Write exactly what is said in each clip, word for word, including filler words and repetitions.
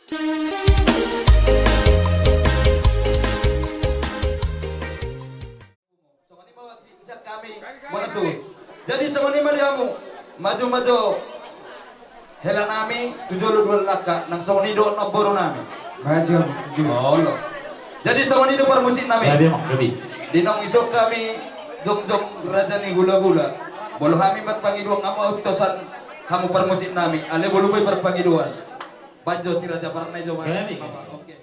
Songon i ma, sian hami, mauliate. Jadi songon i ma di hamu, maju ma jo hela nami tu jolo dua langka, nang songon i dohot namboru nami. Maju, maju. Olo. Jadi songon i do parmusik nami. Gabe, Amang, gabe. Di naung dison hami jongjong raja ni hulahula. Molo hami marpangidoan, hamu ahu tosan hamu parmusik nami, alai molo boi marpangidoan, baen jo si Raja Parna i jo ma. Gabe. Oke.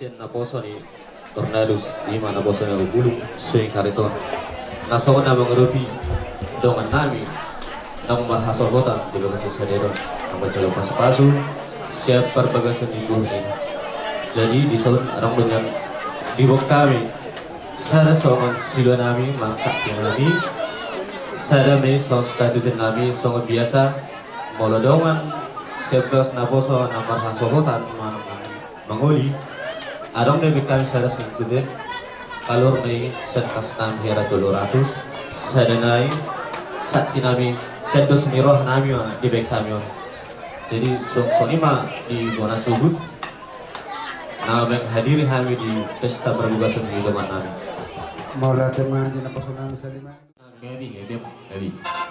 Sian naposo ni Tornadus, ima naposo ni Abu Bulung, Suing Kariton. Na songon na mangadopi dongan nami na marhasohotan di bagasan sadari on, na manjalo pasupasu sian parbagason ni Tuhan i. Jadi dison adong do nian diboan hami sada songon silua nami, manang sakti nami, sada ma i songon statute nami, songon biasa, molo dongan sian bagas naposo na marhasohotan manang mangoli, adong do diboan hami sada statute, kaluar ma i sian kas nami hira tolu ratus, Sada nai, sakti nami, sian dos ni roha nami ma dibaen hami on. Jadi, so, songon i ma di bona suhut na menghadiri hami di pesta parbugason ni dongan nami. Mauliate ma di naposo nami saliman. Gabe, gabe, gabe.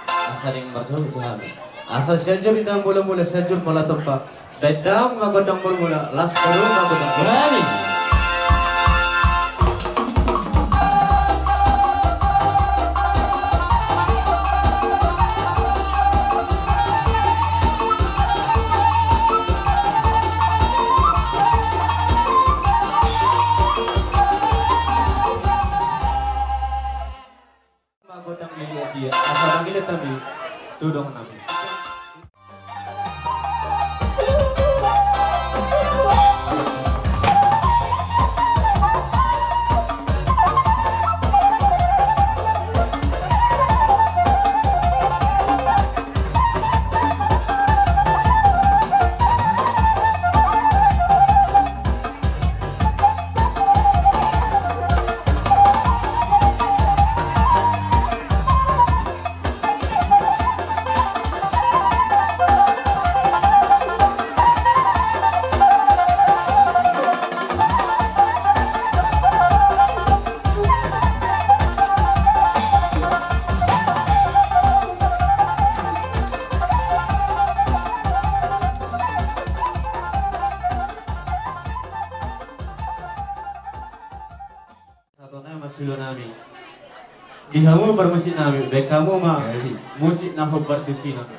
Asa deng marjahu-jahu hami. Asa sianjur inda mula-mula, sianjur mula tompa. Baen damang ma gondang mula-mula, las parumaen ma gondang mula. Gabe. Ma gondang ni dia, dia. Asa mangilet hami tu dongan nami. Sahat ma sulo nami. Di hamu parmusik nami, baen hamu ma musik na hombar tusi nami.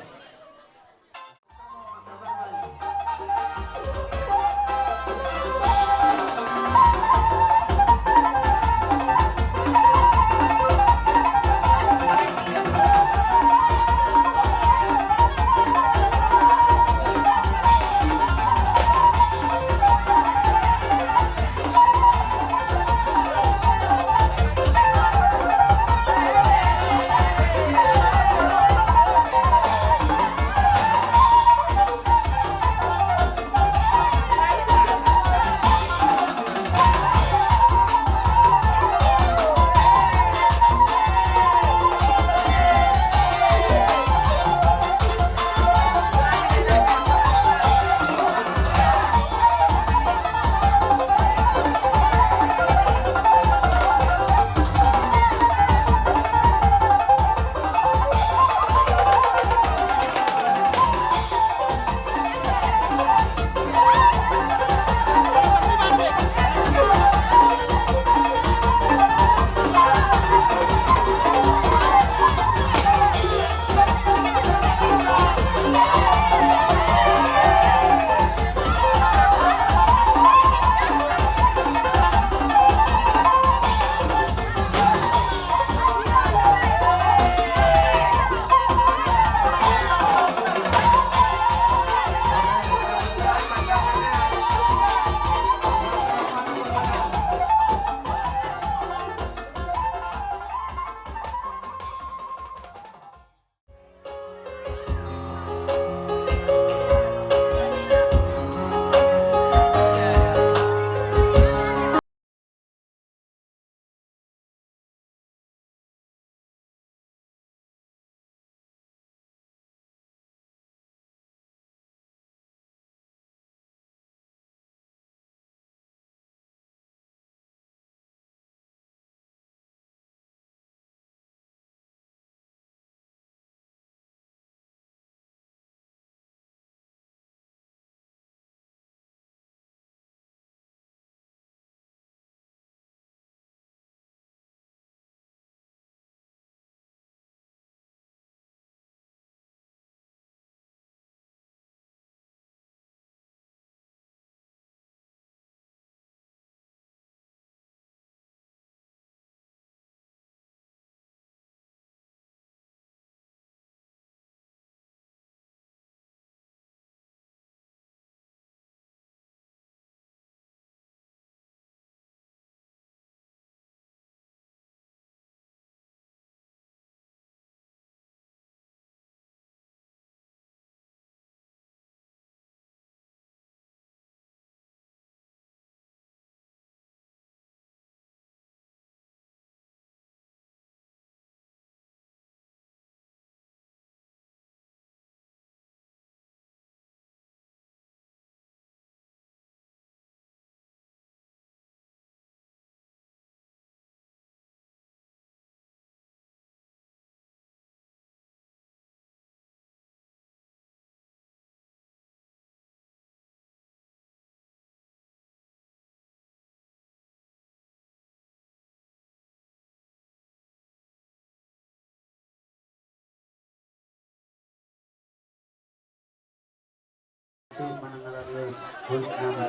Manang ala ni os, kulit nama.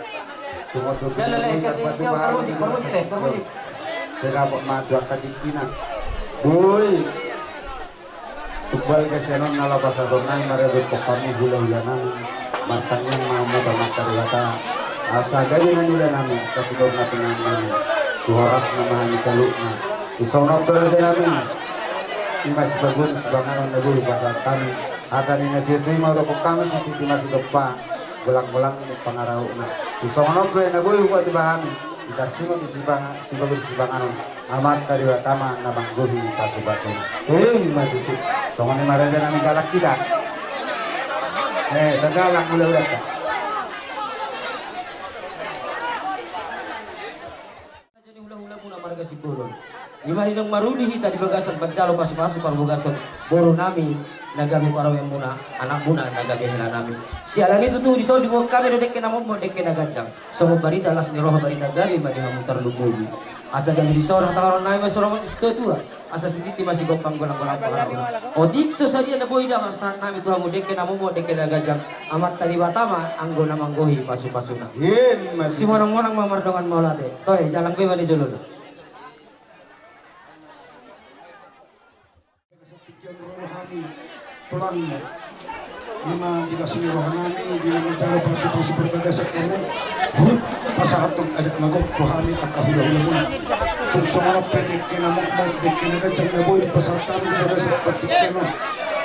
Tumodok. Lele, lele, lele, lele, permusik, permusik, lele, permusik. Sai dapot ma tu angka tingkina. Boi. Tumbalga sian on na laho pasahaton nami marhite hamu hulahula nami. Martangiang ma hamu tu Amanta Debata. Asa gabe na niula nami, asa sidorna pinangan nami. Tu horas na ma hami saluhutna. Di songon on pe raja nami. Ima sibagot sipanganon na boi pasahat hami. Hata ni na tuatua i ma hudokhon hami, sititi ma sidompa, golanggolang ni pangarahutna. Di songon on pe na boi hupasahat hami, di tarsingot ni sibang-, sibagot sipanganon, Amanta Debata ma na manggohi pasupasuna. Ima tutu. Songon i ma raja nami, jalang hita. Eh, tajalang hulahulanta. Jadi hulahula muna marga Simbolon. Ima naung maruli hita di bagasan manjalo pasupasu parbagason boru nami na gabe parumaenmuna, anakmuna na gabe hela nami. Siala ni i tutu dison diboan hami do dengke na mokmok, dengke na ganjang. Songon barita las ni roha, barita gabe ma di hamu tarlumobi. Asa gabe dison hata ni roha nami ma songon situatua. Asa sititi ma sigompang golanggolang pangarahutna. Otik so sadia na boi do pasahat nami tu hamu dengke na mokmok, dengke na ganjang. Amanta Debata ma anggo na manggohi pasupasuna. Ima tutu. Simonangmonang ma mardongan mauliate. Toe, jalang be ma di jolo. Tingki on ro hami tulang. Ima di las ni roha nami, di na manjalo pasupasu parbagason hamu. Hupasahathon adat na gok tu hami angka hulahula muna. Tung songon on pe dengke na mokmok, dengke na ganjang na boi dipasahat hami di bagasan partingkian on.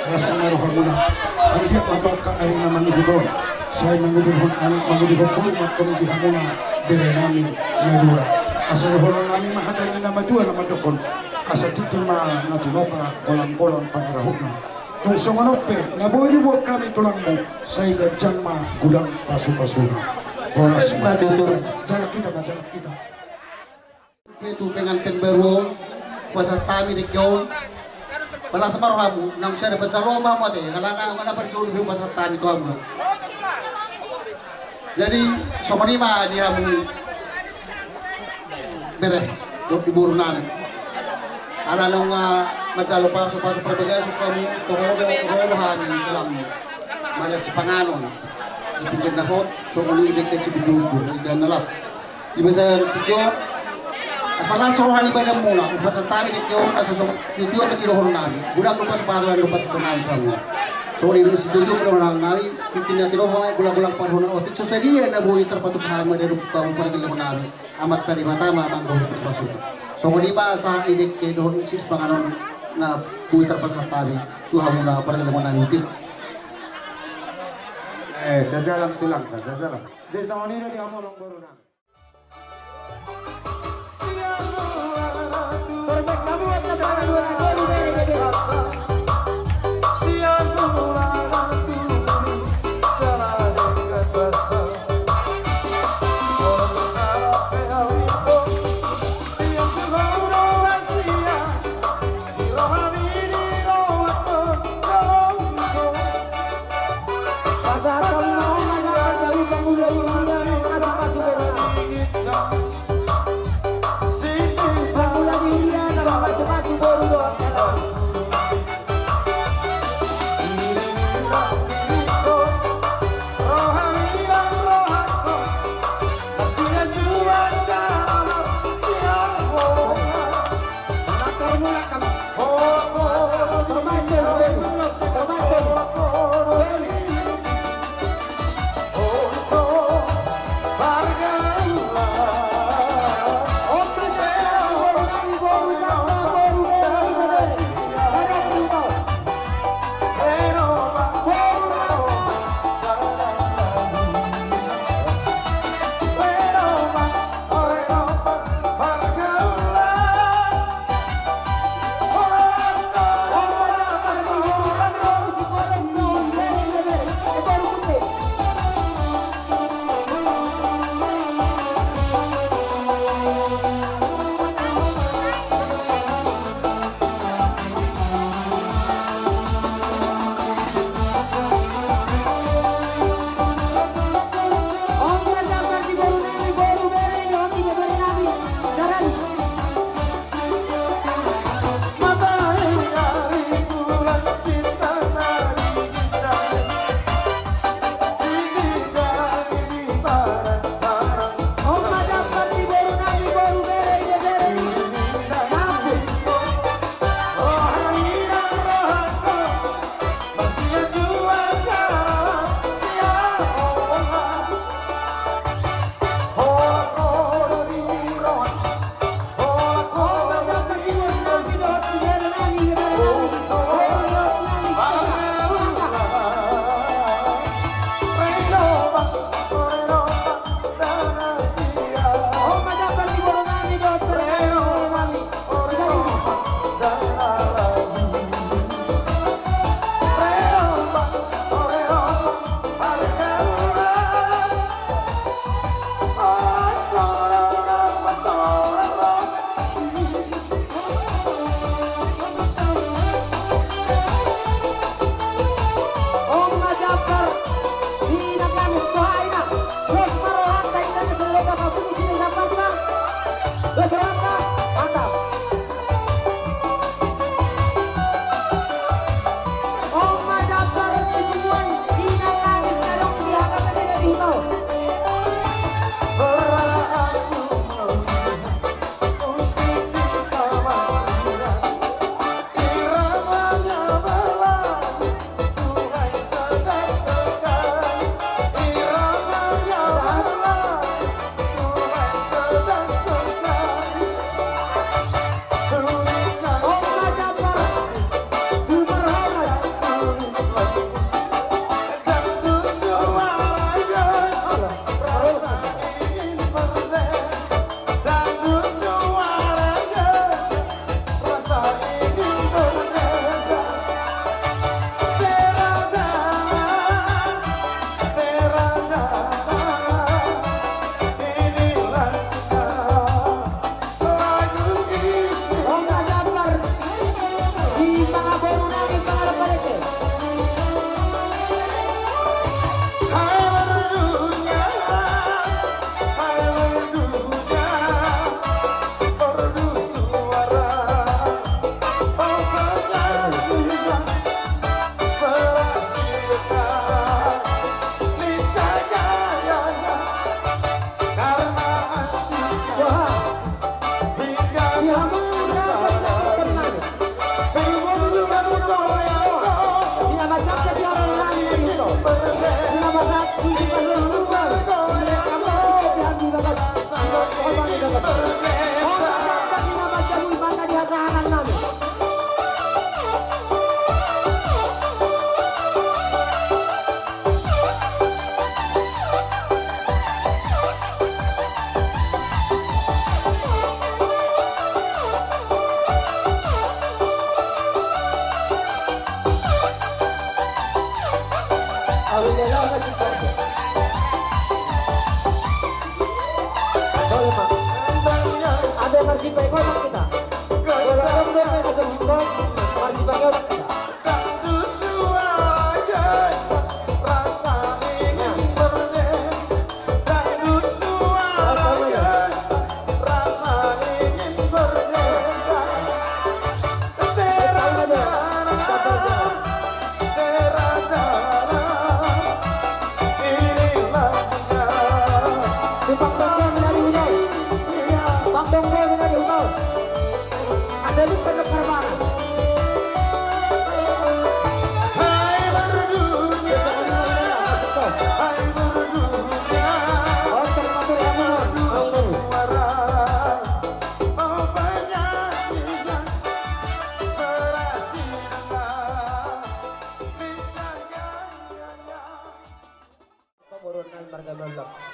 Las ni roha muna. Anggiat ma tu angka ari na mangihut on, sai mangudurhon anak, mangudurhon boru ma antong di hamuna bere nami na dua. Asa dohonon nami ma hata ni na matua na mandokhon. Asa tintin ma na tinopa, golanggolang pangarahutna. Tung songon on pe na boi diboan hami tulangmu, sai ganjang ma godang pasupasuna. Horas ma. Ima tutu. Jalang hita ma, jalang hita. Pe tu penganten baru on, hupasahat hami dengke on. Palas ma rohamu, naung sada panjaloon ma hamu ate, alana na parjolo be hupasahat hami tu hamu. Jadi songon i ma di hamu bere dohot di boru nami. Ala naung manjalo pasupasu parbagason hamu, toho do, toho do hami tulangmu. Marlas sipanganon. Di pinggan na hot, songon i dengke sibujur, di na las. Di bagasan tingki on, asa las roha ni badanmuna, hupasahat hami dengke on, asa songon situatua ma sidohonon nami. Godang do pasupasu, godang do pasupasu nami tu hamu. Songon i do situtu ma dohonon nami, tintin na tinopa, golanggolang pangarahutna, otik so sadia na boi tarpatupa hami, marhite hamu pargellengon nami. Amanta Debata ma manggohi pasupasuna. Songon i ma sahat ni dengke dohot sipanganon na boi tarpasahat hami tu hamuna pargellengon nami, otik. Eh, tajalang tulang, tajalang. Jadi songon i do di hamu amangboru nami.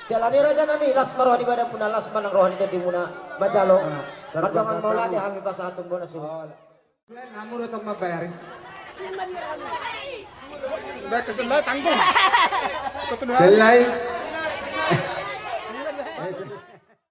Siala ni raja nami, las ma roha ni badanmuna, las ma nang roha ni tondimuna, manjalo. Mardongan mauliate hami pasahathon bona suhut. Namu do tong mambayari. Baik, kesel tanggung. Selai.